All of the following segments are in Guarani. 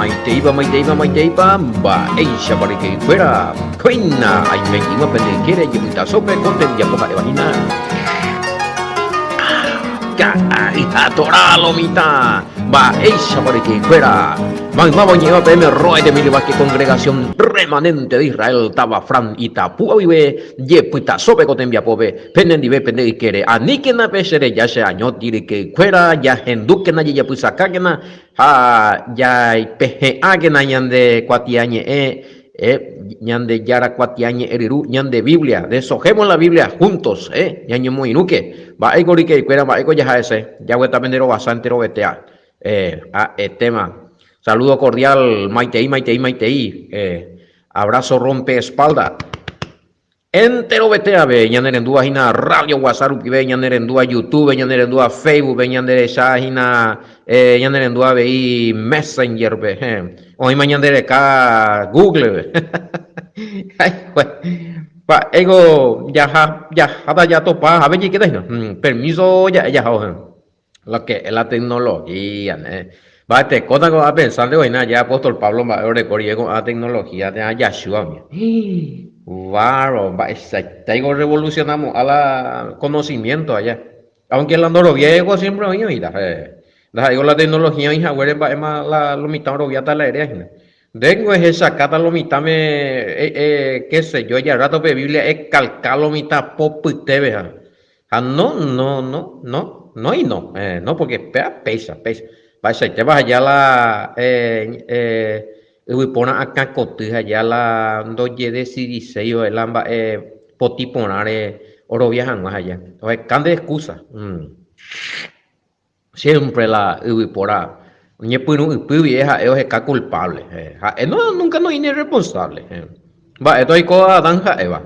Maiteípa, maiteípa, maiteípa, mba'éichapa reke'ykuéra, kóina aime jeýma pende ykére jepytasópe ko tembiapo ha'éva hína. Ka'ay ha torá lo mitã, mba'éichapa reke'ykuéra, maymáva oñe'ẽva peẽme Roy de Emilio Vázquez Congregación Remanente de Israel táva Fran Itapúa guive, jepytasópe ko tembiapópe, penendive pende ykére. Aníkena pe che reja che año tiryke'ykuéra, jahendúkena, jajapysakákena Ha jaipehe'ãkena ñande kuatiañe'ẽ, Ñandejára kuatiañe'ẽ ryru, ñande Biblia, deshojemos la Biblia juntos, ñañomoirũke. Mba'éiko ryke'ykuéra, mba'éiko jaha hese, jagueta pende rovasa enterovetéa. Ha'etéma. Saludo cordial, maitei, maitei, maitei. Abrazo rompe espalda. Enterovete ave, ñanerendúva hína Radio Guasa rupive, ñanerendúva YouTube, ñanerendúva Facebook-pe, ñanderecha hína, ñanerendúva avei Messenger-pe, oĩma ñandereka Google-pe. Mba'éiko jaha, jaháta jatopa jave jaikéta hína. Permiso ja'e jahávo. Lo que es la tecnología, ne. Mba'etekóta ko'ã pensánte oĩna aja apóstol Pablo mba'e oreko rire ko'ã tecnología térã jachúva umi. Bárbaro, mba'eichaitéiko orrevolucionamo'ã la conocimiento aja. Aunque la ndoroviáiko siempre oĩ oĩta. Ndaha'éiko la tecnología oĩ haguére mba'éma la lo mitã oroviáta la eréa hína. Ndéngo ehechakáta lo mitãme qué sé yo, ejarráta upe Biblia ekalka lo mitã popytépe ha. Ha no, no, no, no, no y no, eh, no, porque péa péicha, péicha. Mba'eichaitépa aja la eh, eh, yvypóra akã koty aja la ndojedesidiséiva la mba'e potĩ porãre orovia hag̃ua aja. Oheka nde excusa. Mm. Siempre la yvypóra oñepyrũ ypy guive ha'e oheka culpable. Ha'e no, nunca noĩne responsable. Mba'éta oiko Adán ha Eva.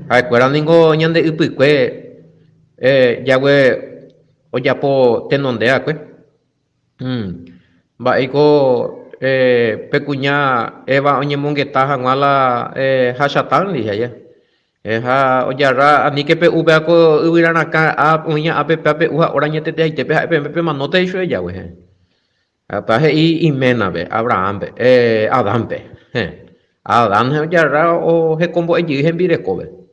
Ha'ekuéra ningo ñande ypykue jague ojapo tenonde va'ekue. Mba'éiko pe kuña Eva oñemongeta hag̃ua la Hasatán ndive. Ha ojarra, aníke pe'u péva ko yvyra rakã oĩ ápe péva pe'u ha óra añetetehaitépe ha'e peẽme pemanóta ichupe jagui. Ha upéva he'i iménape, Abrahámpe, Adánpe. Adán ojarra ohekombo'e jey hembirekópe.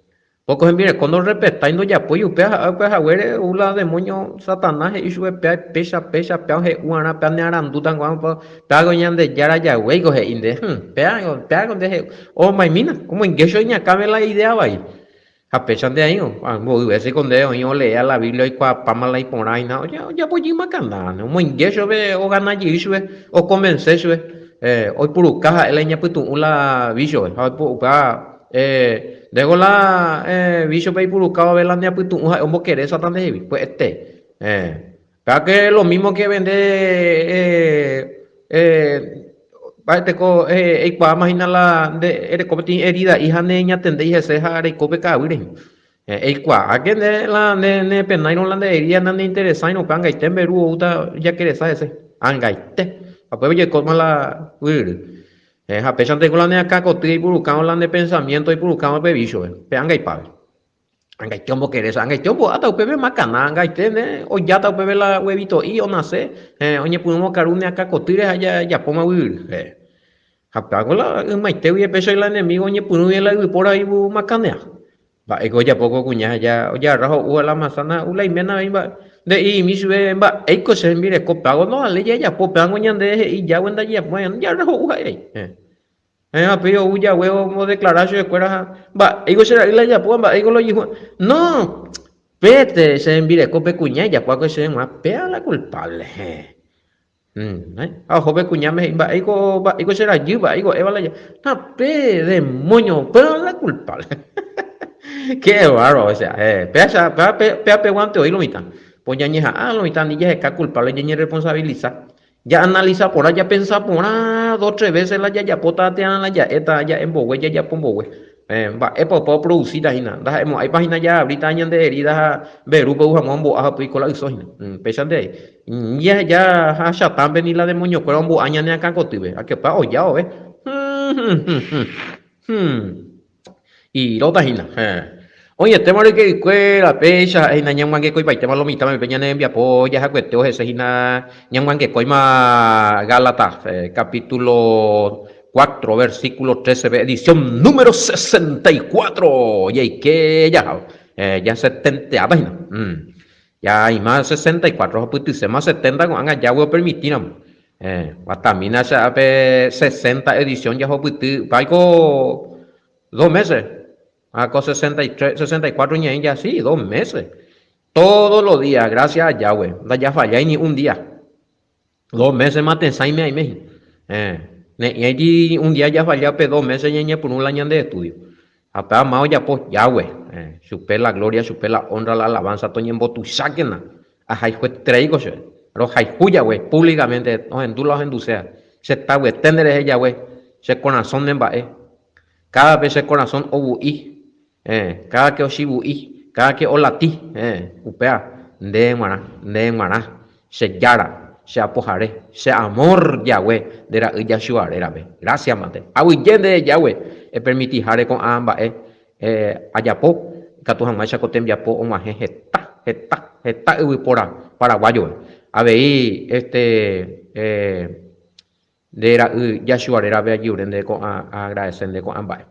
Pórke hembireko ndorrespetái ndojapói upéva ha'e upe haguére ou la demóño Satanás he'i chupe péva péicha péicha péva ohe'u va'erã péva nearandúta péva Ñandejára jaguéiko he'i nde péva péva nde he'u Omaimína, omoinge chupe iñakãme la idea vai. Ha péicha nde aĩvo, mboy vése ko nde oĩ oleea la Biblia oikuaapáma la iporã hína, ojapo jeýma kanda, omoinge chupe, ogana jey chupe, okonvense chupe, oipuruka ha'e la iñapytu'ũ la víchope. Ha upéva ndéko la víchope oipuruka vove la neapytu'ũ ha'e ombokerésata ndehegui, pya'ete. Péva ke lo mismo ke vende mba'eteko eikuaáma hína la nde ereko peteĩ herida'i ha neñatendéi hese ha reiko pe ka'aguy rehe. Eikuaáke nde la nepenáirõ la nde herida naneinteresáirõ upe angaite mberu oúta jakeresa hese. Angaite. Ha upépe ojeikóma la guyryry. Ha péichante ko la ne akã koty eipurukárõ la ne pensamiénto eipurukárõ pe víchope, pe angaipápe. Angaite ombokeresa, angaite ombo'áta upépe makana, angaite ne ojáta upépe la huevito'i onase, oñepyrũvo okaru ne akã kotýre ha jajapóma guyry. Ha upévako la ymaite guive péicha la enemigo oñepyrũ guive la yvypóra oivu makanea. Mba'éiko ojapo ko kuña aja ojagarra ho'úva la manzana ho'u la iména avei mba'e. Nde'ími chupe mba'éiko che rembireko upévako ndovale jajapo, upévango ñande he'i jágui ndajejapói, ojagarra ho'u ha'e. Héẽ, upéi ou jave omodeklara chupekuéra ha mba'éiko che ra'y la ijapóva, mba'éiko la ojehúva. No! Péte che rembireko pe kuña ijapóva'ekue chéve g̃uarã, péva la kulpáble. Héẽ. Ha oho pe kuñáme he'i, mba'éiko, mba'éiko che rajy, mba'éiko Eva la ijapóva. Ha pe demóño, péva la kulpáble. Qué bárbaro, o sea, péa, péa, péa peguánte oĩ lo mitã. Pues ñañeha'ã lo mitã ani jaheka kulpáble, ñañerresponsabilisa. Ja'analisa porã, japensa porã dos tres vése la jajapóta térã la ja'éta ja'e mbogue, jajapo mbogue. Mba'épa opa oproducíta hína? Ndaha'emo'ãipa hína jaavríta ñande herida ha mberúpe ou hag̃ua ombo'a ha upéi oiko la yso hína. Péichante avei. Jaheja ha Satánpe ni la demoniokuéra ombo'a ñane akãkotýpe. Akepa oja vove. Iróta hína. Oĩetéma ryke'ykuéra, péicha ha'e hína ñag̃uangekoipaitéma lo mitãme upe ñane rembiapo jahakuete ohese hína ñag̃uangekóima Gálatas capítulo 4 versículo 13-pe edición número 64 jaike jahávo. Jasetenteáta hína. Ja aĩma 64 hopytyséma 70 ko'ág̃a Yahweh opermitíramo. Guatamína che ápe 60 edición jahopyty, páiko dos meses. Ha ko 63, 64 ñe'ẽ jasy, dos meses. Todos los días, gracias a Yahweh, ndajafallái ni un día. Dos meses ma tesãime aime hína. Eh, ne'ĩaiti un día jafalla pe dos meses ñañepyrũ la ñande estudio. Ha péva má ojapo Yahweh. Eh, chupe la gloria, chupe la honra, la alabanza toñembotuichákena. Ahayhuetereíko che. Rohayhu Yahweh públicamente, ohendu la ohenduséva. Che tavyete nderehe Yahweh, che korasõ nemba'e. Káda pe che korasõ ovu'i, héẽ, káda ke ochivu'i, káda ke olati, héẽ, upéva ndéve g̃uarã, ndéve g̃uarã, che Jára, che Apohare, che amor Yahweh, nde Ra'y Yahshua rérape. Gracias mante. Aguyje ndéve Yahweh, epermitiháre ko'ã mba'e ajapo, ikatu hag̃uáicha ko tembiapo og̃uahẽ heta, heta, heta yvypóra paraguayo-pe. Avei, este, Nde ra'y Yahshua rérape ajiure nde ko'ã aagradese nde ko'ã mba'e.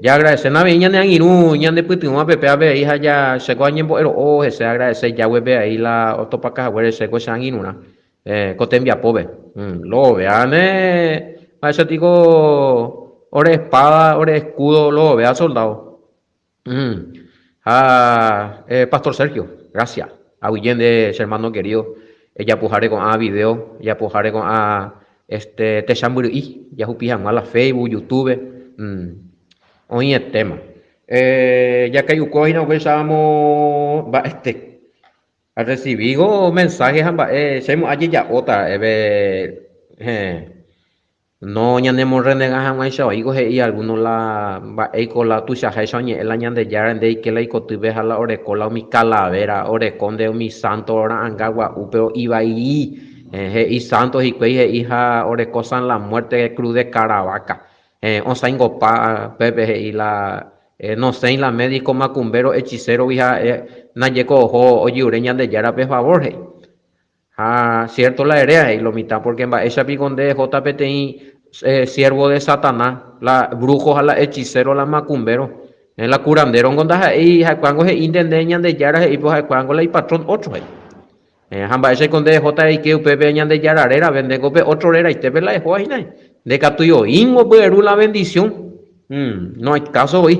Jaagradecéna avei ñane angirũ ñane pytyvõ pepe avei ha ja che ko añembo'e ro'o hese aagradece Yahweh-pe avei la otopaka haguére che ko che angirũrã ko tembiapópe. Lo vea ne mba'éicha tiko ore espada, ore escudo, lo vea soldado. Ha Pastor Sergio, gracias. Aguyje nde che hermano querido, ejapoháre ko'ã video, ejapoháre ko'ã este techambyry'i jahupi hag̃ua la Facebook, YouTube. Oĩetéma. Jakai'ukuévo hína upéicharamo mba'ete. Arrecibígo mensaje ha mba'e che mo'ã jeja'óta ra'eve heẽ. No ñanemorrenega hag̃uáicha oĩko he'i algúno la mba'éiko la tuichaháicha oñe'ẽ la Ñandejára nde eike la ikotýpe ha la oreko la umi kalavéra oreko nde umi sánto ra'anga gua'u péro ivai he'i sánto hikuái he'i ha oreko San la Muerte Cruz de Caravaca osãingopa pépe he'i la nosẽi la médico macumbero hechicero-gui ha najeko oho ojiure Ñandejárape favor he'i. Ha cierto la eréva, he'i lo mitã, porque mba'éicha piko nde ehóta peteĩ siervo de Satanás, la brujo ha la hechicero, la macumbero, la curandero ngo ndaha'éi, ha'ekuérango he'ínte nde Ñandejára he'i, pues ha'ekuérango la ipatrón otro, he'i. Ha mba'éicha piko nde ehóta eike upépe Ñandejára rérape, ndéko pe otro reraitépe la ehóva hína, ndekatúi oĩngo pyeru la bendición. No hay caso voi.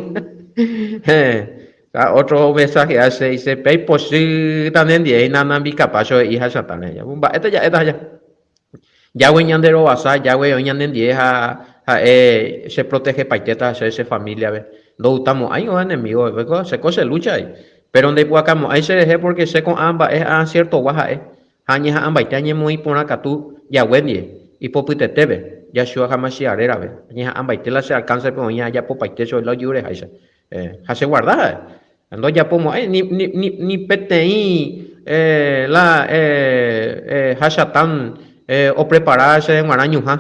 Ha otro omensahea che he'ise, Pe ipochýta nendive hína nambi kapácho he'i ha chatãre. Mba'éta ja'éta ha Yahweh ñande rovasa, Yahweh oĩ ñanendie ha ha'e che protegepaitéta che, che familia-pe. Ndogustamo'ãi oĩ enemigo, che ko che lucha he'i. Pero ndaipu'akamo'ãi cherehe porque che ko'ã mba'e ha ciertogua ha'e. Ha añeha'ãmbaite añemoĩ porã katu Yahweh ndive, ipopytetépe, Yahshua HaMashiach rérape. Añeha'ãmbaite la che alcance-pe oĩ ha ajapopaite che oĩ la ojerureháicha. Ha che guarda ha'e, ndojapo mo'ãi ni, ni, ni, ni peteĩ eh, la eh, eh, ha Satán eh, oprepara che g̃uarã ñuhã.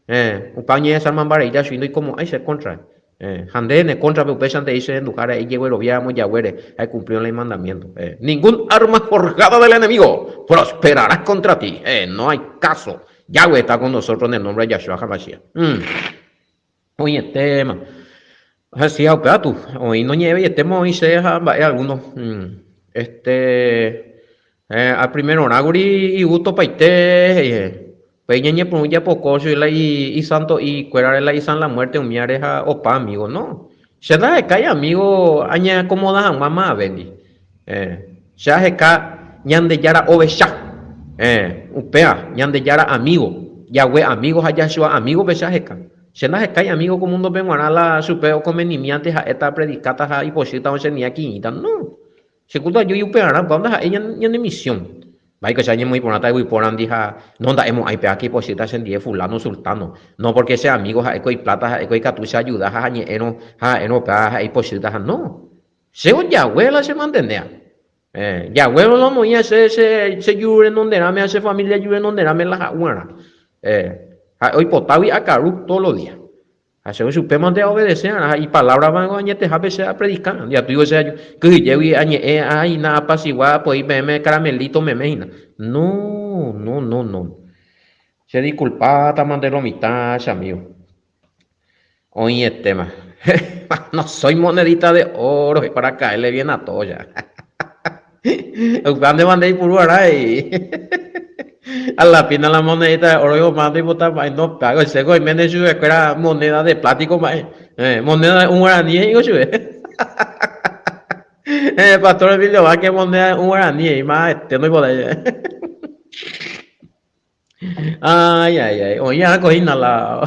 Eh, upa oñedesarmambareíta chugui ndoikomo'ãi che kóntrape. Eh, ha nde ne kóntrape upéichante he'i che renduhára ijegueroviáramo jaguére ha ekumplírõ la imandamiénto. Eh, ningún arma forjada del enemigo prosperará contra ti. Eh, no hay caso. Yahweh está con nosotros en el nombre de Yahshua HaMashiach. Mm. Oĩetéma. Ha si ha upéva tu, oĩ noñe'ẽveietéma oĩ che ha mba'e alguno. Este, eh, al primerorã kuri igustopaite he'i he'i. Upéi ñañepyrũ japoko chugui la isanto'i kuérare la isan la muerte umíare ha opa amigo. No, che ndahekái amigo añeakomoda hag̃ua mavéndi. Eh, che aheka Ñandejára ovecha. Eh, upéva, Ñandejára amigo, Yahweh amigo ha Yahshua amigo-pe che aheka. Che ndahekái amigo ko mundo-pe g̃uarã la chupe okomenimiánte ha'éta apredikáta ha ipochýta ochenia kirirĩta. No! Che kúto ajúi upearã, upéva ndaha'éi ñane misión. Mba'éiko che añemoĩ porãta yvypórandi ha no nda'emo'ãi péva ke ipochýta chendie fulano, sultano. No, porque che amigo ha'éko ipláta, ha'éko ikatu che ayuda ha añe'ẽrõ ha ha'érõ upéva ha'e ipochýta ha no. Che ojague la che mantenea. Eh, jague la omoĩva che, che, che juru renonderãme ha che familia juru renonderãme la ha'uarã. Eh, ha'e oipotágui akaru todos los días. Ha che chupémante aobedece arã ha ipalabra vango añetehápe che apredica. Ndiatúivo che aju kyhyjégui añe'ẽ aína apacigua apoi peẽme caramelito meme hína. No, no, no, no. Che disculpátamante lo mitã che amigo. Oĩetéma. No soy monedita de oro para caerle bien a todos ya. Upéva ndéva nde eipuru arã he'i. A la pina la monedita de oro oipota ndoipota mba'e no pago chéko oiméne chupekuéra moneda de plástico mba'e. Eh, moneda de un guarani he'íko chupe. Eh, pastor Emilio Vázquez moneda de un guarani he'i, ma'ete ndoipotái. Ay, ay, ay. Oĩ arã hína la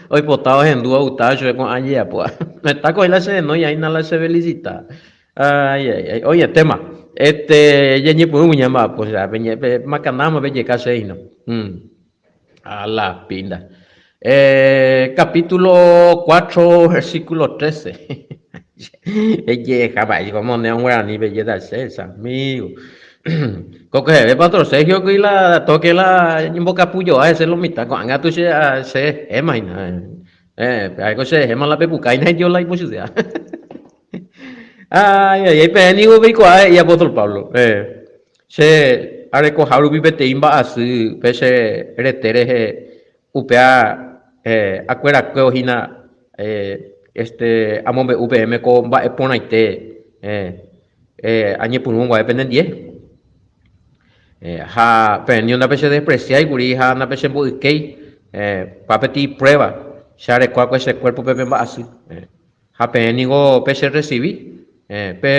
oipota ohendu ogusta chupe ko'ã jejapo. Heta ko la che renói aína la che felicita. Ay, ay, ay. Oĩ etéma. Este, ñañepyrũ ñamba'apo, o sea, peñe, pe macanáma pejeka che hína. Mm. A la pinda. Eh, capítulo 4, versículo 13. Ejehecha mba'éichapa moneda un guarani pejéta che, che amigo. Ko keheve Pastor Sergio kuri la toque la ñembokapu joa hese lo mitã ko'ág̃a katu che che héma hína. Eh, ha'éko che héma la pepuka hína he'i la ipochyséva. Ay, ay, ay, peẽ ningo peikuaa he'i apóstol Pablo. Eh, che arekoha rupi peteĩ mba'asy pe che rete rehe Upéva akuerakuévo hína este amombe'u peẽme ko mba'e porãite añepyrũ guave penendie. Ha peẽ ningo ndapechedespresiái kuri ha ndapechemboykéi pa peteĩ prueba che areko va'ekue che kuérpope pe mba'asy. Ha peẽ ningo pecherresivi, pe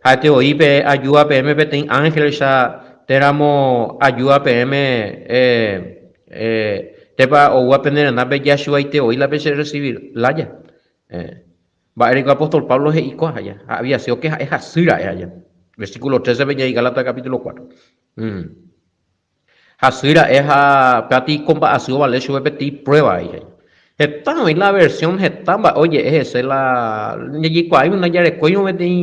ha'ete voi pe ajúva peẽme peteĩ ánhelcha téramo ajúva peẽme tépa oúva pene rendápe jachuaite voi la pecherresivi lája. Mba'éreiko apóstol Pablo he'i kóa aja? Ha había sido que ha'e hasy ra'e aja. Versículo 13-pe ñaĩ Gálatas capítulo 4. Hasy ra'e ha péati ko mba'asy ovale chupe peteĩ prueba he'i. Heta oĩ la versión heta mba'e oje'e hese la jajeikuaáigui ndajarekóirõ peteĩ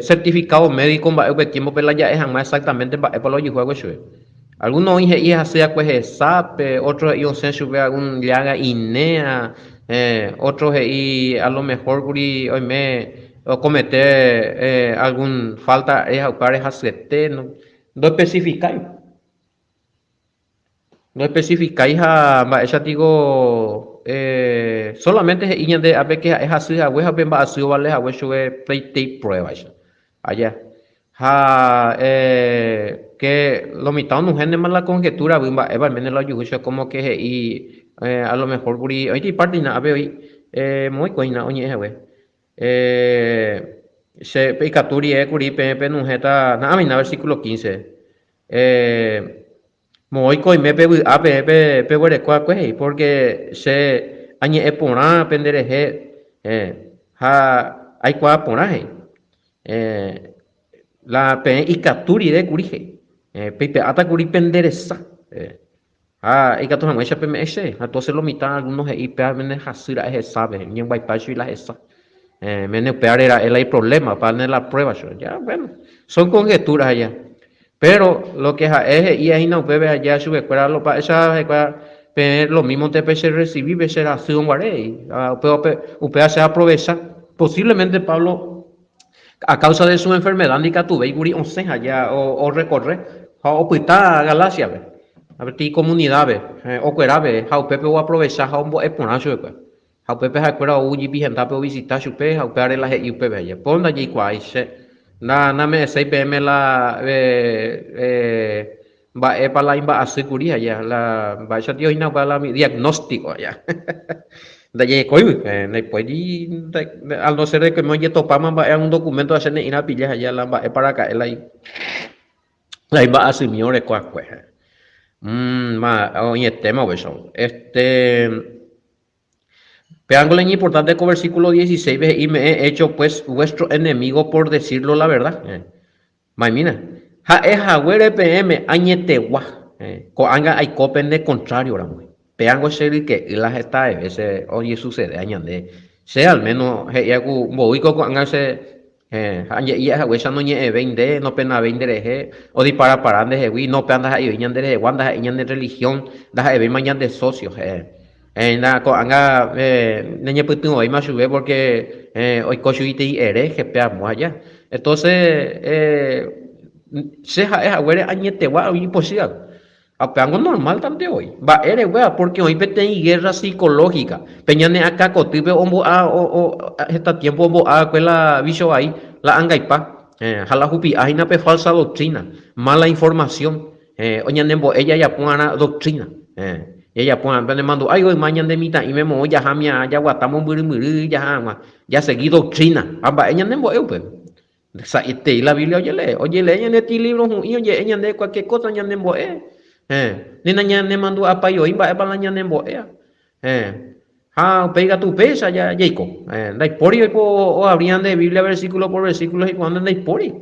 certificado médico mba'e upe tiempo-pe la ja'e hag̃ua exactamente mba'épa la ojehu va'ekue chupe. Alguno oĩ he'i hasy va'ekue hesápe, otro he'i osẽ chupe algún llaga inéa, otro he'i a lo mejor kuri oime okomete algún falta ra'e ha upévare hasyete. Ndoespesifikái. Ndoespesifikái ha mba'éicha tiko solamente he'i ñande ápe ke ha'e hasy hague ha pe mba'asy ovale hague chupe peteĩ pruébaicha. Aja. Ha ke lo mitã onuhénema la conjetura-gui mba'épa oiméne la ojuhu chupe como ke he'i a lo mejor kuri oĩta iparte hína ápe oĩ moõiko hína oñe'ẽ hague. Che pe ikatu rie kuri peẽ penuhẽta na'ãmina versículo 15. Moõiko oime pe vy'a peẽ pe peguereko va'ekue he'i, porque che añe'ẽ porã pende rehe ha aikuaa porã he'i. La peẽ ikatu rire kuri he'i, peipe'áta kuri pende resa. Ha ikatu hag̃uáicha peme'ẽ che, ha entonces lo mitã alguno he'i péva mene hasy ra'e hesápe, oñembyaipa chugui la hesa. Eh, mene upévare ra'e la iproblema, upévare la prueba chugui. Ya, bueno, son conjeturas allá. Pero lo que ha'e he'i hína upépe aja chupekuéra lo mba'éicha ha'ekuéra peẽ lo mímonte pecherresivi pe che rasýrõ guare, ha upéva upéva che aprovecha. Posiblemente Pablo A causa de su enfermedad ndikatuvéi kuri osẽ aja orrekorre ha opyta Galáciape, peteĩ komunidápe, okuerápe ha upépe oaprovecha ha ombo'e porã chupekuéra. Ha upépe ha'ekuéra ou jepi hendápe ovisita chupe ha upévare la he'i upépe aja. Ko ndajaikuaái che, name'ẽséi peẽme la Mba'épa la imba'asy kuri aja, la mba'éicha tio hína upéva la diagnóstico aja. Ndajarekóigui, ndaipóiri al no ser de que oime ojetopáma mba'e algún documento ha che ne'ĩra apilla aja la mba'épa raka'e la la imba'asymi oreko akue. Ma oĩetéma upéicha. Este Péango la iñimportánte ko versículo 16-pe he'i, Me he hecho pues vuestro enemigo por decirlo la verdad. Maimína, ha'e haguére peẽme añetegua, ko'ág̃a aiko pende kontrário ramo. Péango che ryke'y la heta vése ojesusedea ñande. Che al méno he'íva ku mboýiko ko'ág̃a che ha aje'i haguéicha noñe'ẽvéi nde, nopenavéi nderehe, odiparapara ndehegui, no péa ndaha'eivéi ñande rehegua, ndaha'éi ñane rrelihión, ndaha'evéima ñande sósio. Na ko'ág̃a neñepytyvõvéima chupe pórke oiko chuguitei heréhe pe amo aja. Entónse che ha'e haguére añetegua oĩ ipochýva. Ha upévango normáltante voi. Mba'ére upéva? Pórke oĩ peteĩ gérra sikolóhika. Pe ñane akã kotýpe ombo'a heta tiémpo ombo'a va'ekue la vícho vai, la angaipa, ha la hupi'a hína pe fálsa doktrína, mála informasión. Oñanembo'e jajapo va'erã doctrina. Jajapo va'erã, penemandu'áigo yma ñande mitã'íme moõ jahámia jaguata mombyrymbyry jaha hag̃ua, jasegi doctrina. Ha mba'e ñanembo'e upépe? Sa'itei la Biblia ojelee. Ojelee ñande ti libro hu'ĩ oje'e ñande cualquier cosa ñanembo'e. Ni nañanemandu'apái voi mba'épa la ñanembo'éva. Ha upéi katu upéicha jaiko. Ndaipóri oiko oavri ñande Biblia versículo por versículo he'ikuaáva ndaipóri.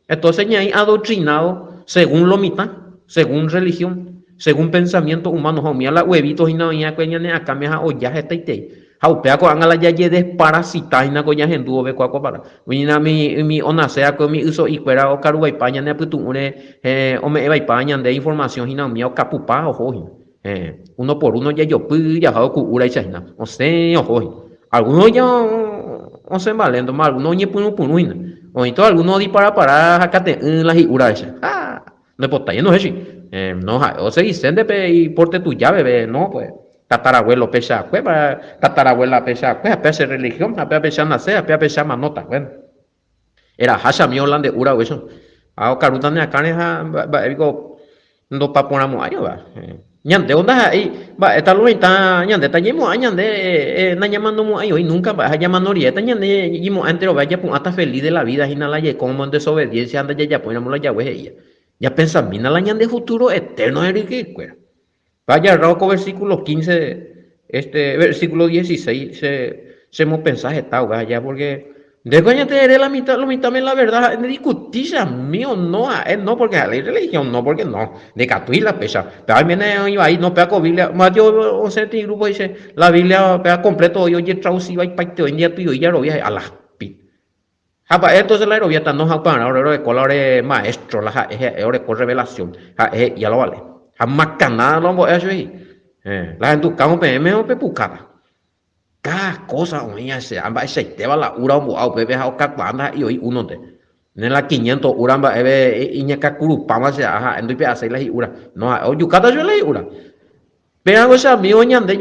Entonces ñaĩ adoctrinado según lo mitã, según religión, según pensamiento humano ha umíva la huevito hína oĩ va'ekue ñane akãme ha oja hetaitei. Ha upéva ko'ág̃a la jajedesparasita hína ko ñahendu vove kua ko palabra. Umi umi onase va'ekue umi yso'i kuéra okaruvaipa ñane apytu'ũre ome'ẽ vaipa ñande información hína umíva okapupa oho hína. Héẽ, uno por uno jajopy jaha oku'úraicha hína, osẽ oho hína. Alguno ja osẽmba léntoma, alguno oñepyrũpyrũ hína. Oĩto alguno odiparapara ha kate'ỹ la hi'úraicha. Ha! Ndoipotái enohẽ chugui. Héẽ, no ha'e osegisénte pe iporte tuja peve, no pues, tatarabuelo peichakue, tatarabuela peichakue, ha péa che religión, ha péa péicha anase, ha péa péicha amanóta. Bueno. Eraha chami holandés úra upéicha. Ha okarúta ne akãre ha mba'e piko ndopa porãmo'ãi ova. Ñande ndaha'éi mba'éta lo mitã ñandéta ñaimo'ã ñande nañamanomo'ãi voi núnka mba'e ha ñamano riréta ñande ñaimo'ã enterove japu'ãta feliz de la vida hína la jaikómamo en desobediencia ha ndajajapóiramo la jague he'íva. Ñapensamína la ñande futuro eterno ryke'ykuéra. Ajarrao ko versículo 15, este versículo 16 che chemopensa heta upéva aja porque ndéko añete la mitad, lo mitãme la verdad ha'e ndediscuti chamío no ha'e no porque ha'e la irreligión no porque no ndikatúi la péicha péva oiméne oĩ vai no péva ko Biblia Mateo osẽ peteĩ grupo he'i che la Biblia péva completo oĩ ojetraduci vaipaite oĩ ndikatúi oĩ jarovia he'i ala pi Ha mba'e entonces la eroviáta no ha upearã ore roeko la ore maestro la ha'e ha'e oreko revelación ha'e he'ía la ovale ha macanada la ombo'éva chupe he'i eh, la ahendukávo peẽme opepukáta cada cosa oĩva che ha mba'eichaitéva la ura ombo'a upépe ha okakuaa ndaha'éi oĩ únonte ne la quinientos ura mba'eve iñakãkurupáma che ha ha'e ndoipe'aséi la hi'úra no ha'e ojukáta chupe la hi'úra Pérango che amígo ñande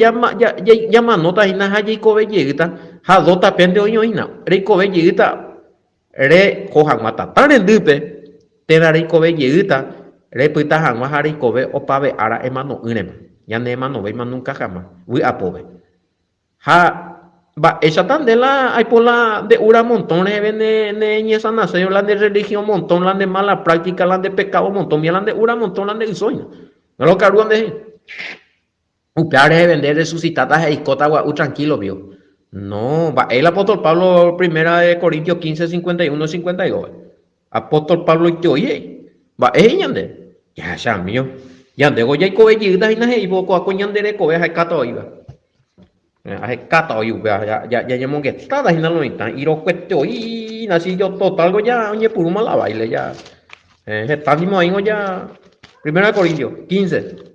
ñamanóta hína ha jaikove jeýta, ha do tapénte oĩ oĩna, reikove jeýta reho hag̃ua tata rendýpe, térã reikove jeýta repyta hag̃ua ha reikove opave ára emano'ỹrema, ñane emanovéima núnka jama, vy'apópe. Ha mba'éichata nde la aipo la nde úra montón reheve ne ne ñesanaséiva la nde religión montón, la nde mala práctica, la nde pecado montón, la nde úra montón, la nde ysóina. No lo karúva nde he'i. Upéva reheve nde resucitáta ha eikóta gua'u tranquilo pio. No, mba'e el apóstol Pablo primera de Corintios 15, 51, 52. Apóstol Pablo iteoi he'i. Mba'e he'i ñande? Jahecha amigo. Ñandéko jaikove jeýta hína he'ívo ko'a ko ñande rekove ahekáta oĩva. Ahekáta oĩ upéva ñañemongetáta hína lo mitã irokuete oĩna si yo total ko ya oñepyrũma la baile ya. Heta nimo oĩngo ya Primera de Corintios 15.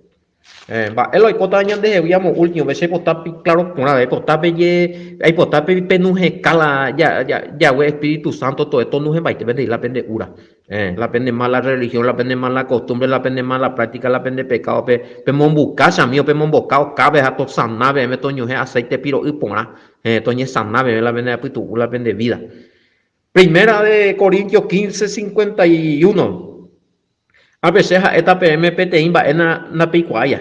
Mba'e la oikótava ñandehegui amo últimope, che aipota claro porãve, aipota peje, aipota penuhẽka la jague Espíritu Santo to'e tonuhẽmbaite pende la pende úra, la pende mala religión, la pende mala costumbre, la pende mala práctica, la pende pecado, pe pemombuka chamígo, pemomboka okápe ha tosana peẽme toñohẽ aceite piro'y porã, toñesana peẽme la pende apytu'ũ, la pende vida. Primera de Corintios 15, 51. Ápe che ha'éta peẽme peteĩ mba'e ndapeikuaáiva.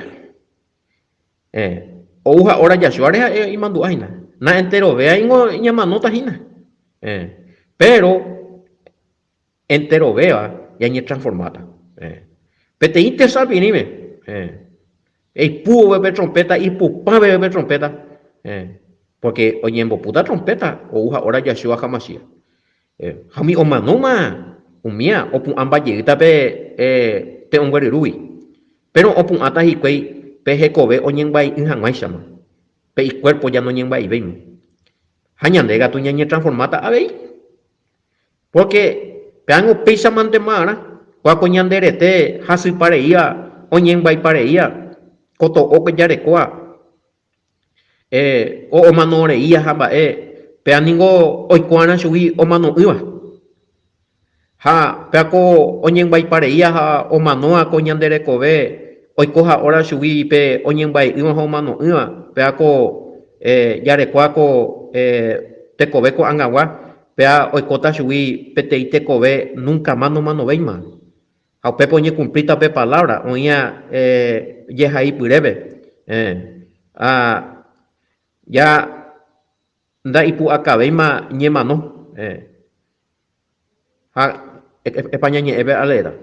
Ou ha óra Jasúare ha'e imandu'a hína. Naenterovéva ningo ñamanóta hína. Péro enterovéva ñañetransformáta. Peteĩ tesapirĩme, eipu vove pe trompéta, ipupã peve pe trompéta, pórke oñembopúta trompéta ou ha óra Jasúa ha Masías. Ha umi omanóma umía opu'ãmba jeýta pe te'õngueryrúgui. Péro opu'ãta hikuái pe hekove oñembyai'ỹ hag̃uáichama, pe ikuérpo ja noñembyaivéima. Ha ñande katu ñañetransformáta avei. Pórke péango péichamante marã, kua ko ñande rete hasypa reíva, oñembyaipa reíva, ko to'o jarekóva. Omano reía ha mba'e, péa ningo oiko arã chugui omano'ỹva. Ha péa ko oñembyaipa reía ha omanóva ko ñande rekove oiko ha'óra chugui pe oñembyai'ỹva ha omano'ỹva, péa ko jarekóva ko tekove ko'ag̃agua, péa oikóta chugui peteĩ tekove núnka ma nomanovéima. Ha upépe oñekumplíta pe palávra oĩva jehai pyrépe. Ha ja nda'ipu'akavéima ñemano. Ha España ñe'ẽpe aleéta.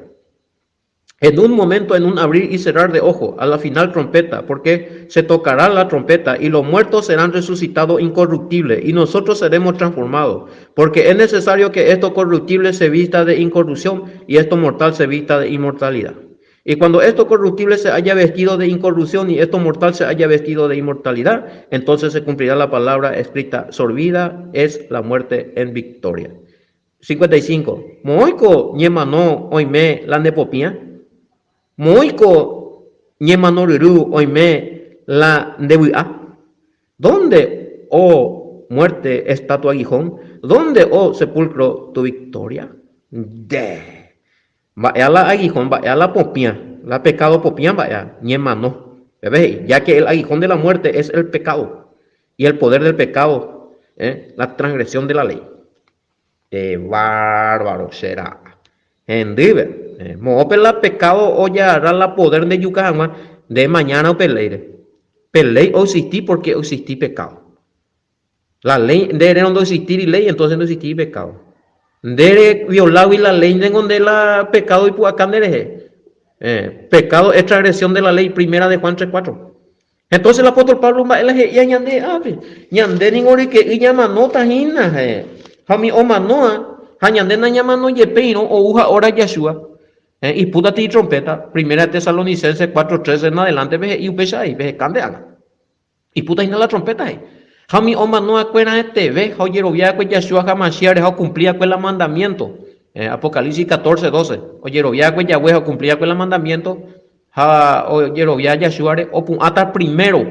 En un momento, en un abrir y cerrar de ojo, a la final trompeta, porque se tocará la trompeta y los muertos serán resucitados incorruptibles y nosotros seremos transformados, porque es necesario que esto corruptible se vista de incorrupción y esto mortal se vista de inmortalidad. Y cuando esto corruptible se haya vestido de incorrupción y esto mortal se haya vestido de inmortalidad, entonces se cumplirá la palabra escrita, sorbida es la muerte en victoria. 55. Moõiko ñemano oime la nde popĩa? Moõiko ñemano ryru oime la nde vy'a? Dónde, oh muerte, está tu aguijón? Dónde, oh sepulcro, tu victoria? Nde! Mba'éa la aguijón, mba'éa la popĩa, la pecado popĩa mba'éa, ñemano. Peve he'i, ya que el aguijón de la muerte es el pecado, y el poder del pecado, eh, la transgresión de la ley. Qué bárbaro che ra'a. Hendýpe, eh, moõpe la pecado ojagarra la poder ndejuka hag̃ua, nde mañana upe léire. Pe léi oexisti porque oexisti pecado. La léi, nde erérõ ndoexistíri léi, entonces ndoexistíri pecado. Nde reviolágui la léi ndéngo nde la pecado ipu'aka nderehe. Eh, pecado es transgresión de la ley, primera de Juan 3:4. Entonces el apóstol Pablo mba'e la he'íva ñande ápe. Ñande ningo ryke'y ñamanóta hína, eh. Ha umi omanóva, ha ñande nañamano jepéirõ ou ha hora Yahshua. Eh, ipútati itrompéta, primera de Tesalonicenses 4:13 en adelante pe he'i upéicha avei, peheka nde ág̃a. Ipúta hína la trompéta he'i. Ha umi omano'akue raẽteve ha ojerovia'akue Yahshua HaMashiach rehe ha okumpli'akue la mandamiénto. Eh, Apocalipsis 14, 12. Ojerovia'akue Yahweh ha okumpli'akue la mandamiénto ha ojerovia Yahshua-re, opu'ãta primero.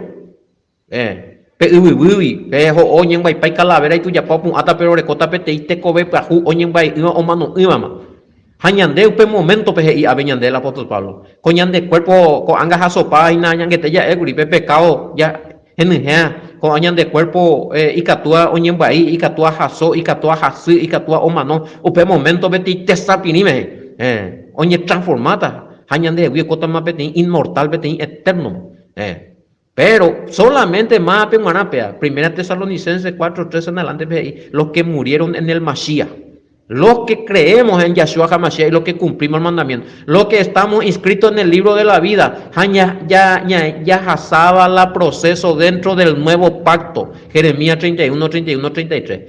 Eh, pe yvyguýgui, pe ho'o oñembyaipa ikalavera itujapa opu'ãta péro orekóta peteĩ tekove pyahu oñembyai'ỹva omano'ỹvama. Ha ñande upe moméntope he'i ave ñande el apóstol Pablo, ko ñande kuérpo ko'ág̃a jasopáva hína ñangete ja'ékuri pe pekádo ja henyhẽva, ko'ã ñande kuérpo ikatúva oñembyai, ikatúva haso, ikatúva hasy, ikatúva omano, upe moméntope peteĩ tesapirĩme oñetransformáta ha ñandehegui oikótama peteĩ inmortal, peteĩ eterno. Péro sólamente mávape g̃uarã péva, Primera Tesalonicenses 4, 13 en adelante-pe he'i, Los que murieron en el Mashiach, los que creemos en Yahshua HaMashiach y los que cumplimos el mandamiento, los que estamos inscritos en el libro de la vida, ha jahasáva la proceso dentro del nuevo pacto, Jeremías 31, 31, 33.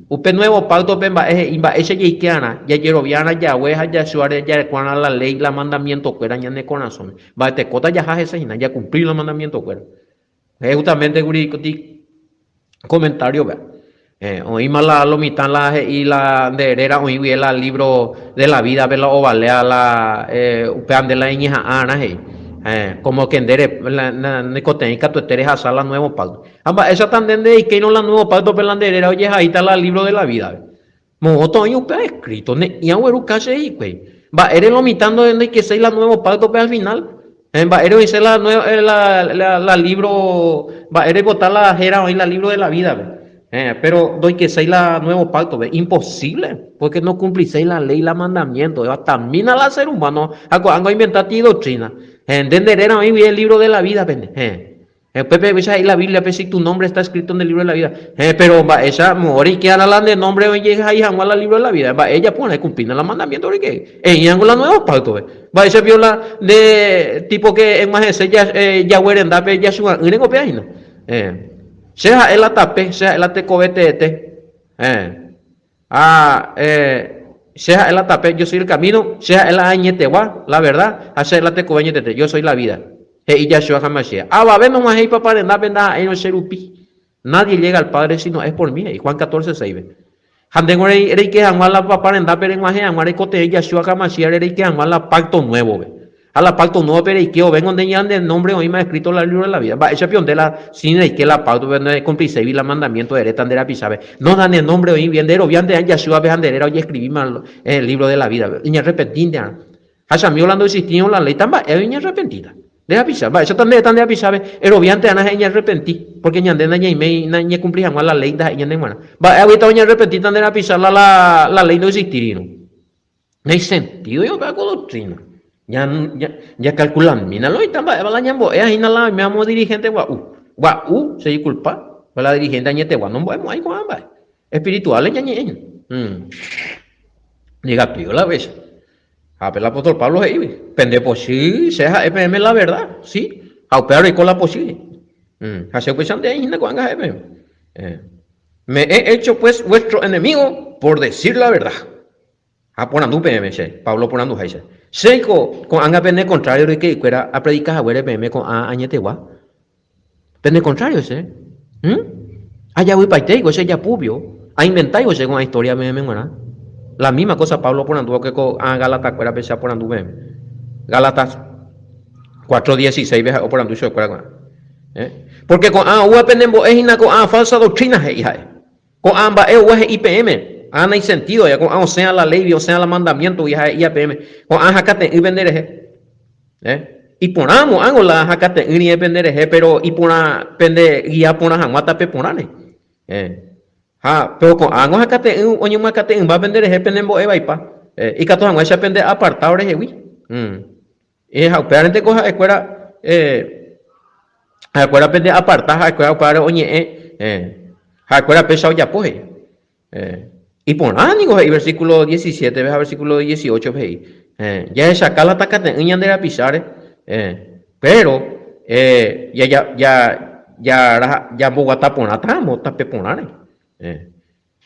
Upe nuevo pacto-pe mba'e he'i mba'éicha jaike'arã, jajerovia'arã Yahweh ha Yahshua-re jareko'arã la ley, la mandamiento-kuéra ñane korasõme. Mba'etekóta jaha hese hína, jakumpli la mandamientokuéra. He'i justamente kuri koti comentario-pe. Eh, oĩma la lo mitã la he'i la nde réra oĩ guive la libro de la vida-pe la ovalea la eh, upéva nde la eñeha'ãrã he'i. Eh, como que nde re, la, na, neikotevẽi katuete rehasa la nuevo pacto. Ha mba'éichata nde ndereikéirõ la nuevo pacto-pe la nde réra ojehaíta la libro de la vida-pe. Moõta oĩ upéva escrito, ne'ĩ agueruka che hikuái. Mba'ére lo mitã ndoikeséi la nuevo pacto-pe al final? Eh, mba'ére oĩse la, eh, la, la, la libro, mba'ére oipota la héra oĩ la libro de la vida-pe? Eh, pero ndoikeséi la nuevo pacto-pe. Imposible, porque no cumpliséi la ley, la mandamiento. Tamina la ser humano, ha ko'ág̃a oinventa ti doctrina. Eh, nde nde réra oĩ guive libro de la vida-pe. Eh. Upépe upéicha he'i la Bíbliape, si tu nombre está escrito en el libro de la vida. Héẽ, péro mba'éicha moõ reike'arã la nde nombre ojehai hag̃ua la libro de la vida? Mba'e ejapo va'erã ekumplína la mandamiento reike. Eĩ'ango la nuevo pacto-pe. Mba'éicha pio la nde tipo ke eg̃uahẽse Yahweh rendápe jachu'a'ỹre ko péva hína. Héẽ. Che ha'e la tape, che ha'e la tekove teete. Héẽ. Ha che ha'e la tape, yo soy el camino, che ha'e la añetegua, la verdad, ha che ha'e la tekove añetete, yo soy la vida. He'i Yahshua HaMashiach. Avave nog̃uahẽi Papa rendápe ndaha'éirõ che rupi. Nadie llega al Padre sino es por mí, he'i Juan 14, 6-pe. Ha ndéngo reike hag̃ua la Papa rendápe reg̃uahẽ hag̃ua reikotevẽ Yahshua HaMashiach-re reike hag̃ua la pacto nuevo-pe. Ha la pacto nuevo-pe reike ovéngo nde ñande nombre oĩma escrito la libro de la vida. Mba'éicha pio nde la sin reike la pacto-pe nekumpliséigui la mandamiento eréta nde rapichápe. No la ne nombre oĩ bien, nde eroviánte Yahshua-pe ha nde réra ojescribíma en el libro de la vida-pe. Eñarrepentíntearã. Ha chamigo la ndoexistírõ la léi, tamba'e oñearrepentíta. Nde rapicha, mba'éichata nde nde rapichápe, eroviántearã ha eñearrepenti, pórke ñande nañaiméi ñakumpli hag̃ua la léi ndaha'éi ñane g̃uarã. Mba'éguita oñearrepentíta nde rapicha la la léi ndoexistírirõ? Naisentídoi upéva ko doctrina. Jakalkulamína lo oĩta mba'éva la ñambo'éva hína la oiméramo dirigente gua'u. Gua'u, che disculpa, la dirigente añetegua nombo'emo'ãi ko'ã mba'e. Espirituales ñañe'ẽ hína. Negativo la upéicha. Ha pe apóstol Pablo he'ígui, pende pochy, che ha'e peẽme la verdad, sí, ha upéva roiko la pochýre. Ha che upéichante aĩ hína ko'ág̃a ha'e peẽme. Me he hecho pues vuestro enemigo por decir la verdad. Ha porandu peẽme che, Pablo oporanduháicha. Chéiko ko'ág̃a pene kontrário roike'ykuéra apredika haguére peẽme ko'ã añetegua? Pende kontrário che. Hm? Ajavypaitéiko che japúpio, ainventáivo che ko'ã historia peẽme g̃uarã. La misma cosa Pablo oporandu va'ekue ko'ã Galatakuérape che aporandu peẽme. Gálatas 4:16-pe ha'e oporandu chupekuéra ko'ã. Eh? Porque ko'ã oúva penembo'e hína ko'ã falsa doctrina he'i ha'e. Ko'ã mba'e oúva he'i peẽme, ha naisentídoi, ko'ã osẽa la léigui, osẽa la mandamiéntogui ha he'íva peẽme, ko'ã hakate'ỹ pende rehe. Eh? Iporã mo'ãngo la hakate'ỹ rire pende rehe, péro iporã pende gia porã hag̃ua tape porãre. Eh? Ha péro ko'ãngo hakate'ỹ oñemyakate'ỹmba pende rehe pene mbo'e vaipa, eh, ikatu hag̃uáicha pende aparta orehegui. Mm. Eh, ha upévarente ko ha'ekuéra, eh, ha'ekuéra pende aparta, ha'ekuéra upévare oñe'ẽ, eh, ha'ekuéra péicha ojapo he'i. Eh, iporã ningo he'i versículo 17-pe ha versículo 18-pe he'i, eh, jahechaka la takate'ỹ ñande rapicháre, eh, pero, eh, ja, ja, ja, ja, jamboguata porãta ramo tape porãre. Eh,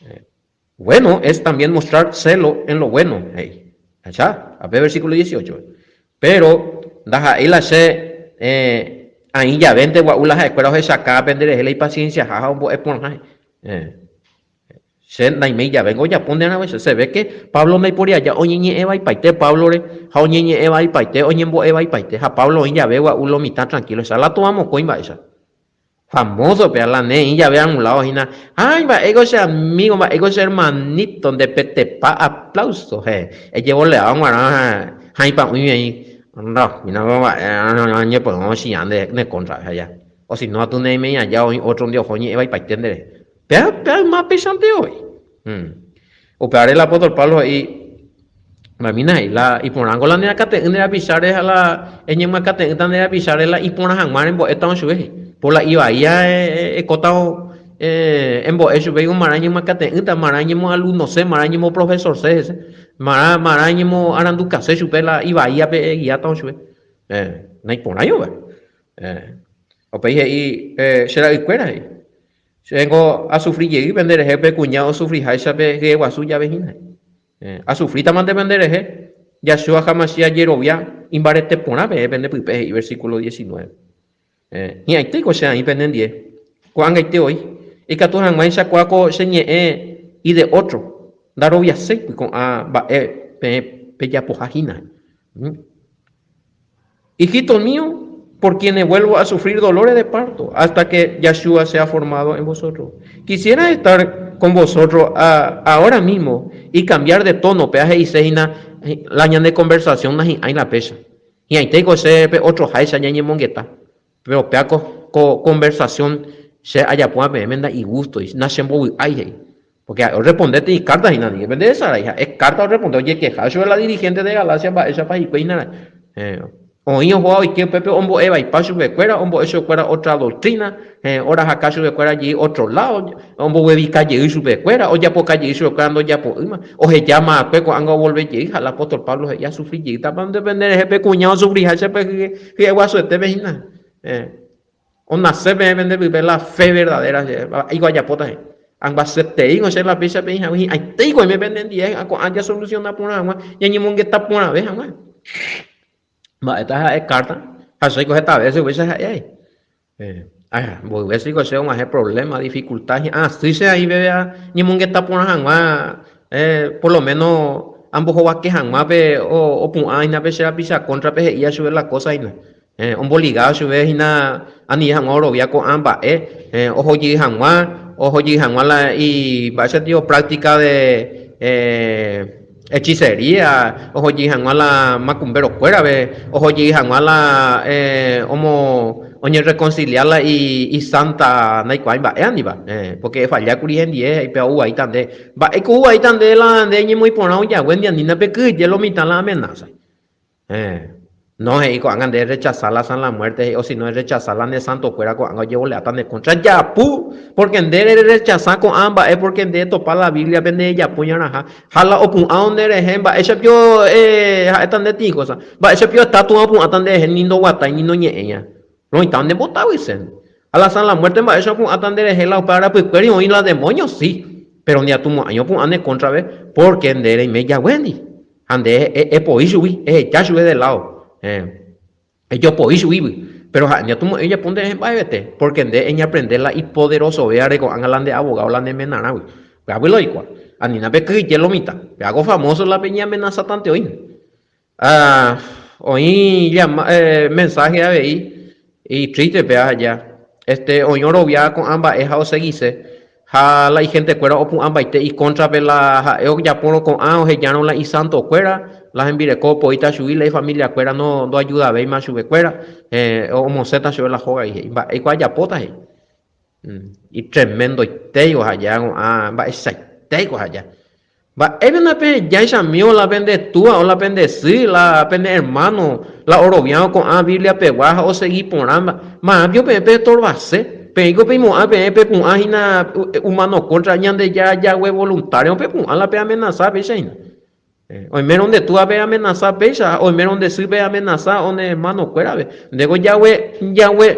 eh, bueno es también mostrar celo en lo bueno, he'i. Ahecha, ape versículo 18-pe. Pero ndaha'éi la che, eh, aĩ javénte gua'u la ha'ekuéra ohechaka penderehe la ipacienciaha ha ombo'e porãha. Che naiméi javéngo ojapo nde arãguéicha. Se ve que Pablo ndaipóri aja oñeñe'ẽ vaipaite Páblore ha oñeñe'ẽ vaipaite, oñembo'e vaipaite. Ha Pablo oĩ jave gua'u lo mitã tranquilo. Echa la tova mokõi mba'éicha. Famoso pe la neĩ jave a un lado hína. Ay, mba'éiko che amigo, mba'éiko che hermanito, nde petepa aplauso. He, ejevoleáva g̃uarã hãi pa'ũi aĩ. No, hína ko mba'e ñepyrũ ochiã nde contra ha ya. O si no atu neĩmeĩ aja oĩ ótro nde oho ñe'ẽ vaipaite nderehe. Péa, péa yma péichante oĩ. Upévare el apóstol Pablo he'i, Mamína he'i, la iporãngo la nerakate'ỹ nde rapicháre ha la eñemyakate'ỹta nde rapicháre la iporã hag̃ua rembo'étavo chupe he'i. Por la ivaíva ekótavo embo'e chupe marã eñemyakate'ỹta, marã eñemoalumnose, marã eñemoprofesorse hese, marã, marã eñemoarandukase chupe la ivaívape eguiátavo chupe. Naiporãi upéva. Upéi he'i che ra'ykuéra he'i, Chéngo asufri jey pende rehe pe kuña osufriháicha pe hyeguasu jave hína. Asufríta mante pende rehe, Yahshua HaMashiach jerovia imbarete porã peẽ pende pype he'i versículo 19. Hi'ãitéiko che aĩ penendie, ko'ag̃aite oĩ, ikatu hag̃uáicha kua ko che ñe'ẽ y de otro, ndaroviaséigui ko'ã mba'e peẽ pejapoha hína. Hijito mío, por quienes vuelvo a sufrir dolores de parto hasta que Yahshua sea formado en vosotros. Quisiera estar con vosotros a, ahora mismo y cambiar de tono, péa he'ise hína la ñane conversación nahi'ãi la péicha. Hi'ãitéiko che pe otro háicha ñañemongeta. Péro péa ko, ko conversación che ajapóva peẽme nda'igústoi, nachembovy'ái he'i. Porque ha'e orresponde teĩ carta hína, ningo pende resarái, ha'e carta orresponde ojekeha chupe la dirigente de Galacia mba'éichapa hikuái hína ra'e. Eh, oĩ ohóva oike upépe ombo'e vaipa chupekuéra, ombo'e chupekuéra otra doctrina, eh, orahaka chupekuéra jey otro lado, omboguevika jey chupekuéra, ojapoka jey chupekuéra ndojapo'ỹma, ohejáma akue ko'ág̃a ovolve jey ha el apóstol Pablo he'i asufri jeýtapa nde pende rehe pe kuña osufriháicha pe hyeguasuetépe hína. Eh, Onase peẽ pende pype la fe verdadera che, mba'éiko ajapóta he'i. Angvasyeteíngo che la péicha peĩ hague hi'ãitéiko oime pende ndie ha ko'ã jasolusiona porã hag̃ua, ñañemongeta porãve hag̃ua. Mba'éta ha'e kárta? Ha chéiko heta vése upéicha ha'e ai. Eh, mboy véseiko che og̃uahẽ problema, dificultad, hi'ã asy che aĩ peve añemongeta porã hag̃ua, eh, por lo menos. ambohovake hag̃ua pe opu'ã hína pe che rapicha kóntrape he'íva chupe la kósa hína. Omboligáva chupe hína anive hag̃ua orovia ko'ã mba'e, oho jey hag̃ua, oho jey hag̃ua la mba'éicha tio práctica de hechicería, oho jey hag̃ua la makumbero-kuérape, oho jey hag̃ua la omo oñerrekonsilia la isánta ndaikuaái mba'e aniva, pórke efalla kuri hendie ha ipe ou vaíta nde. Mba'éiko ou vaíta nde la nde eñemoĩ porã ojague ndianína pe kyhyje lo mitã la amenaza. Héẽ. No, he'i ko'ág̃a nde errechasa la San la Muerte, he'i, o si no errechasa la ne santokuéra ko'ág̃a ojevoleáta ne kóntra. Japu! Pórke nde rerrechasa ko'ã mba'e pórke nde etopa la Bíbliape nde ejapo ñarãha. Ha la opu'ã nderehe, mba'éicha pio ha'éta nde tĩ kósa? Mba'éicha pio estátua opu'ãta nderehe ni ndoguatái ni noñe'ẽiva? Roĩta nembotavy che. Ha la San la Muerte mba'éicha opu'ãta nderehe la upe arapykuéri oĩ la demóño? Si. Péro ndiatumo'ãi opu'ã ne kóntrave pórke nde reime jaguéndi. Ha nde epoi chugui, eheja chupe de ládo, ejopoi chuguígui. Péro ha'e ñatumo'ãi ojapo nderehe mba'evete, pórke nde eñaprende la ipoderosovévare ko'ág̃a la nde avogádo la ne menarãgui. Upévagui la oikuaa. Anína pekyhyje lo mitã. Péva ko famóso la peñeamenasátante oĩne. Ha oĩ mensáhe avei Itriste péva aja. Este, oĩ orovia ko'ã mba'e ha osegise, ha la ihentekuéra opu'ãmbaite ikóntrape la ha'e ojapórõ ko'ã ohejárõ la isantokuéra, la hembireko opoíta chugui, la ifamiliakuéra no ndoajudavéima chupekuéra, eh, omosẽta chupe la hógagui, he'i, mba'éiko ajapóta, he'i. Itremendoitéiko aja ko'ã mba'eichaitéiko aja. Mba'épe ndapehejáicha amigo la pende túa o la pende sy, la pene ermáno, la oroviáva ko'ã Biblia pegua ha osegi porã Marã piko peẽ peestorbase? Peẽiko peimo'ã peẽ pepu'ã hína humano kóntra Ñandejára Yahweh voluntárõ pepu'ã la peamenasa péicha hína. Oimérõ nde túa peamenasa péicha ha oimérõ nde sy peamenasa o ne ermanokuérape, ndéko Yahweh, Yahweh,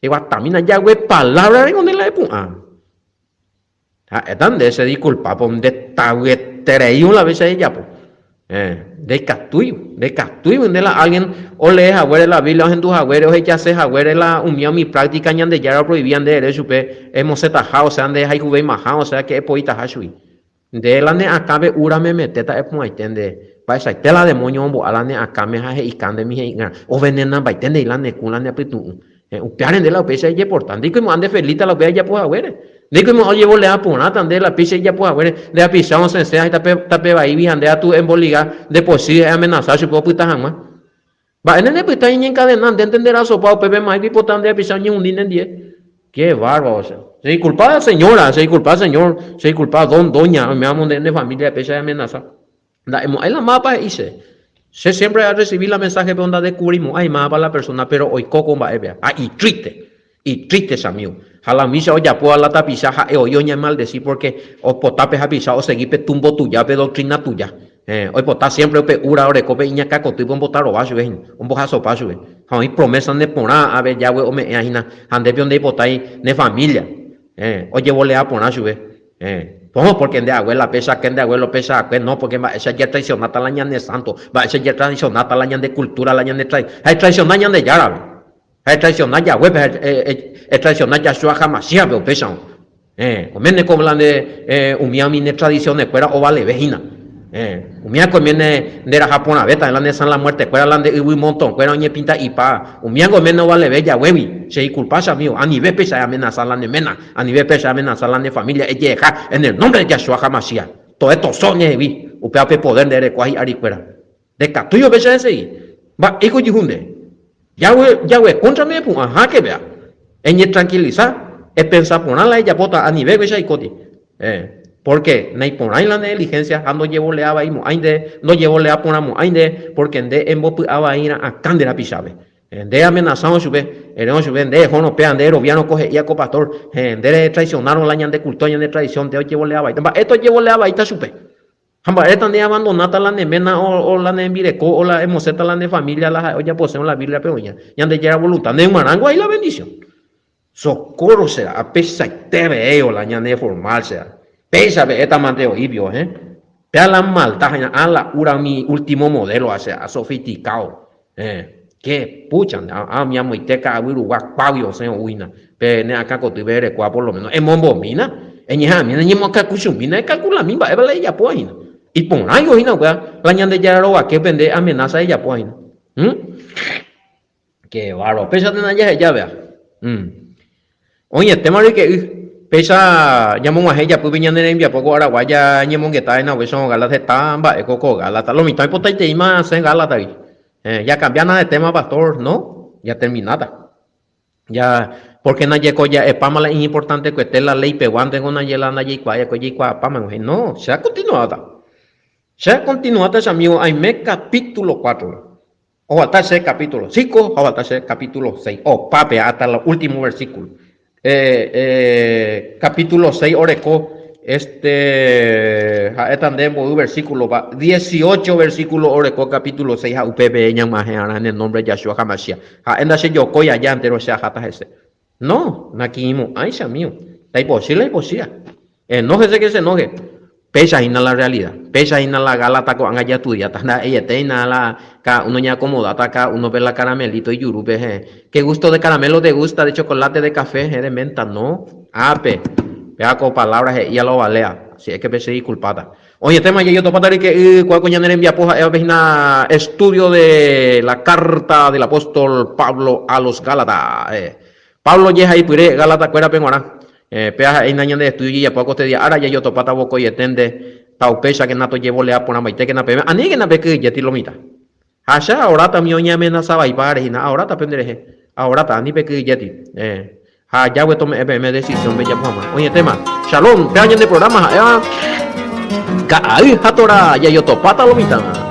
eguatamína Yahweh palávrare ko nde la epu'ã. Ha'éta nde che disculpa po nde tavyeterei la vez che ajapo. Eh, ndaikatúi, ndaikatúi nde la alguien olee haguére la Biblia, ohendu haguére, ohechase haguére la umi umi práctica Ñandejára oprohibía nde ere chupe emosẽtaha, osea nde ehayhuveimaha, osea ke epoitaha chugui. Nde la ne akãpe úra memetéta epu'ãite nde, mba'eichaite la demóño ombo'a la ne akãme ha he'ika ndemi he'i'ỹrã, ovenenambaite ndei la ne kũ la ne apytu'ũ. Upévare nde la upéicha ejeporta. Ndéiko nde felíta la upéva ejapo haguére. Ndéiko ojevolea porãta nde la péicha ejapo haguére. Nde rapicha osẽsẽ ha tape vaígui ha nde atu emboliga nde pochy ha eamenasa chupe opyta hag̃ua. Mba'éne ndepyta iñenkadena ndénte nde rasopa upépe máigui ipota nde rapicha oñehundi nendie. Qué bárbaro che. Che disculpa señora, che disculpa señor, che disculpa don, doña, oiméramo nde ne familia péicha eamenasa. Nda'emo'ãi la mávapa he'i che. Che siempre arrecibi la mensaje pero ndadescubrimo'ãi mávapa la persona, pero oiko ko mba'épe. Ha itriste, itriste che amigo. Ha la umícha ojapóva la tapicha ha'e oĩ oñemaldeci porque oipota pe hapicha osegi pe tumbo tuja, pe doctrina tuja. Eh, oipota siempre upe ura oreko pe iñakã kotýpe ombotarova chupe hína, ombohasopa chupe. Ha oĩ promesa neporã ave Yahweh ome'ẽva hína ha ndépe ndeipotái ne familia. Eh, ojevolea porã chupe. Eh, no, porque nde abuela péicha ke nde abuelo péicha akue, no, porque mba'éicha jatraicionáta la ñane santo, mba'éicha jatraicionáta la ñande cultura, la ñane tra, ha etraiciona Ñandejárape, ha etraiciona Yahwépe, ha etraiciona Yahshua HaMashiach-pe upéicharõ. Eh, oiméne ko la nde eh, umíva umi ne tradiciones-kuéra ovaleve hína. Eh, umíva ko oiméne nde raha porãvéta la ne San la Muerte-kuéra, la nde yvy montón-kuéra oñepinta'ipa, umíva ko oiméne ovaleve Yahwégui. Che disculpa che amigo, anive péicha eamenasa la ne ména. Anive péicha amenasa la ne familia ejeheja en el nombre de Yahshua HaMashiach. To'e tosõ ñehegui, upéva pe poder nde erekóva hi'arikuéra. Ndekatúi upéicha esegi. Mba'éiko ojehu nde? Yahweh, Yahweh kóntrame epu'ã, háke péa. Eñetranquilisa, epensa porã la ejapóta, anive péicha eikóti. Eh, pórke naiporãi la ne diligencia ha ndojevolea vaimo'ãi nde, ndojevolea porãmo'ãi nde, pórke nde embopy'a vairã akã nde rapichápe. Nde amenasárõ chupe, erérõ chupe, nde ehórõ péva, nde eroviárõ ko he'íva ko pastor, héẽ, nde retraicionárõ la ñande cultura, ñande tradición, nde ojevolea vaíta. Mba'éta ojevolea vaíta chupe? Ha mba'éta nde eabandonáta la ne ména o la ne rembireko o la emosẽta la ne familia la ha'e ojaposérõ la Biblia-pe oĩva, Ñandejára voluntad. Neyg̃uarãngo ai la bendición. Socorro será, apeichaite veéo la ñane formal será. Péicha veéta mante oĩ pio, eh. Péa la maldad ha ña'ã la ura umi último modelo ha será sofisticado. Eh, qué pucha, ha umi amoite ka'aguy rugua kuágui osẽ ou hína. Pe ne akã kotýpe erekóva por lo menos. Emombomína, eñeha'ãmína, eñemoakãkuchumína, ekalkulami mba'épa la ejapóva hína. Iporãigo hína upéva, la Ñandejára rovake pende amenaza ejapóva hína. Hum? Qué bárbaro. Péicha térã jaheja péva. Hum. Oĩetéma ryke'y. Péicha ñamog̃uahẽ ijapýpe ñane rembiapo ko aragua ñañemongeta hína upéicha Gálatas heta mba'e ko ko Gálatas. Lo mitã oipotaiteíma asẽ Gálatagui. Eh, jakambiána de tema pastor, no, jatermináta. Ja, porque najeko ja'epáma la iñimportantekuete la ley peguántengo naje la ndajaikuaái va'ekue jaikuaapáma he'i, no, che akontinuáta. Che akontinuáta che amigo aime capítulo 4-pe. Oguata che capítulo 5 ha oguata che capítulo 6. Opa pe hasta la último versículo. Eh, eh, capítulo 6 oreko este ha'éta nde mboy versículo pa 18 versículo oreko capítulo 6 ha upépe ñag̃uahẽ arã en el nombre de Yahshua HaMashiach. Ha'e ndachejokói aja entero che aháta hese. No, nakirirĩmo'ãi che amigo. Taipochy la ipochýva. Enóhese que se enoje. Péicha hína la realidad. Péicha hína la gálata ko'ág̃a jaestudiáta. Ndaha'eiete hína la cada uno ñaakomodáta cada uno-pe la caramelito ijurúpe. Heẽ. Qué gusto de caramelo te gusta, de chocolate, de café, heẽ, de menta. No. Ápe. Péva ko palabra he'íva la ovaléva. Si es que pechedisculpáta. Oĩetéma jajotopáta ryke'y kua ko ñane rembiapo ha'évape hína Estudio de la carta del apóstol Pablo a los Gálatas. Pablo jehaipyre Gálatakuérape g̃uarã. Péva ha'éina ñande estudio jejapóva kostedia ára jajotopáta vokoiete ta upéichakena tojevolea porãmbaitékena peẽme, aníkena pekyhyjéti lo mitã. Ha che aoráta umi oñeamenasa vaipáre hína, aoráta penderehe, aoráta, ani pekyhyjéti. Ha Yahweh tome'ẽ peẽme decisión pejapo hag̃ua. Oĩetéma. Shalom! Péva ñande programa ha'éva Ka'ay ha Torá jajotopáta lo mitã.